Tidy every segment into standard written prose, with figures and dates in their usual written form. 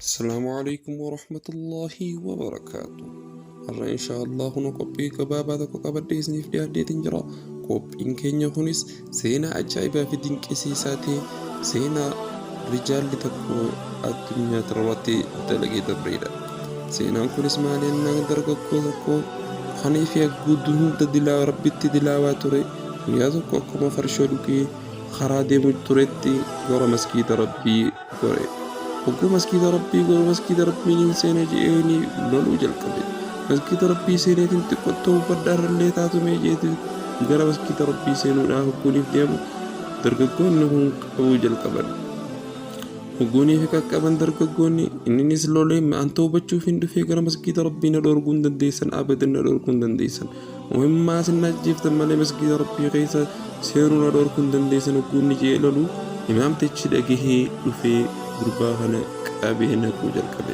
Assalaamu Aleeykum Warahmatullaahi Wabarakaatu. Har'a inshaa Allah kun qophii gabaabaa tokko qabadhee isiniif dhiyaadheetiin jira. Qophiin keenya kunis seenaa ajaa'ibaa fi dinqisiisaa ta'e seenaa rijaalli tokko addunyaa irratti dalagee dabreedha. Seenaan kunis maali jennaan dargaggoo tokko kanii fi guutuu hunda dilaa rabbitti dilaawaa ture guyyaa tokko akkuma farshoo dhugee karaa deemu turetti gara maskiida rabbii gore. Hogguu maskiida Rabbii goru maskiida Rabbiin hin seena je'eeni loluu jalqabe. Maskiida Rabbii seeneetiin xiqqo tawbadhaarrallee taatu mee je'eeti gara maskiida Rabbii seenuudhaaf hogguuniif deemu dargaggoonni kun qabuu jalqaban. Hogguuniif qaqqaban dargaggoonni inninis lolee an tawbachuuf hin dhufee gara maskiida Rabbii na dhoorguu hin dandeessan abadan na dhoorguu hin dandeessan. Muhimmaa isin na ajjeeftan malee masgiida Rabbii keessa seenuu na dhoorkuu hin dandeessan hogguunni je'ee lolu imaamtichi dhagahee dhufee gurbaa kana qabee naquu jalqabe.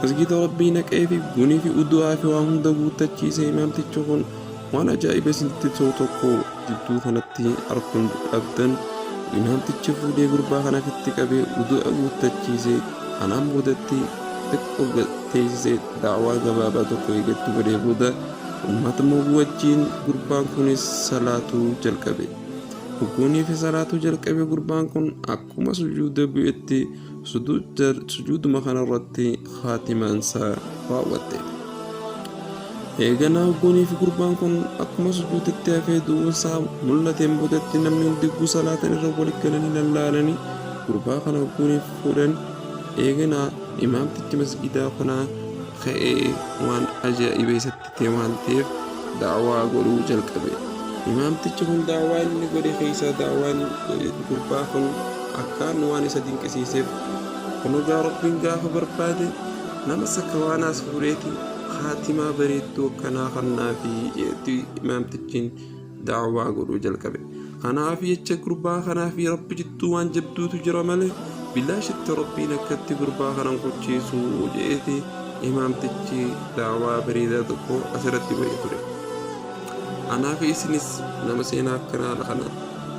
Masgiida Rabbii naqee fi gunii fi udu'aa fi waa hunda guuttachiise imaamtichi kun waan ajaa'iba isinitti ta'u tokko jidduu kanatti arkuun dhabdan imaamtichi fuudhee gurbaa kana fitti qabee udu'a guuttachiise kanaan boodatti xiqqoo teessisee da'waa gabaabaa tokko eegatti godhee booda Ummatuma wajjiin gurbaan kunis salaatuu jalqabe. Hogguuniifi salaatuu jalqabe gurbaan kun akkuma sujuuda bu'etti sujuuduma kanarratti khaatimaansaa raawwatte. Eeganaa hogguuniifi gurbaan kun akkuma sujuudatti hafee du'uunsaa mul'ateen boodatti namni hundi hogguu salaatan irra wali galanii lallaalanii gurbaa kana hogguuniif fuudhan eeganaa imaamtichi masgidaa kanaa ka'ee waan ajaa'iba isatti ta'e waan ta'eef da'waa godhuu jalqabe. Imaamtichi kun da'waa inni godhe keessaa da'waan gurbaa kun akkaan waan isa dinqisiiseef kun egaa Rabbiin gaafa barbaade nama sakraanaas fuudheeti haatimaa bareedduu akkanaa kannaafi jedhetti imaamtichiin da'waa godhuu jalqabe. Kanaaf jecha gurbaa kanaa fi Rabbi jidduu waan jabduutu jira malee bilaashitti Rabbiin akkatti gurbaa kana hin kuchiisu je'eeti imaamtichi da'waa bareedaa tokko asirratti godhe ture. Anaa fi isinis nama seenaa akkanaa kana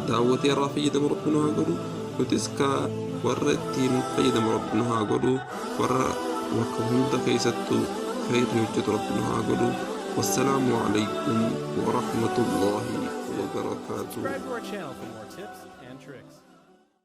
daawwatee irraa fayyadamu Rabbi nu haa godhu. Nutis ka warra ittiin fayyadamu Rabbi nu haa godhu. Warra bakka hunda keessattuu khayrii hojjetu Rabbi nu haa godhu. Wassalaamu alaikum warahmatullaahi wabarakaatuh. Subscribe to our channel for more tips and tricks.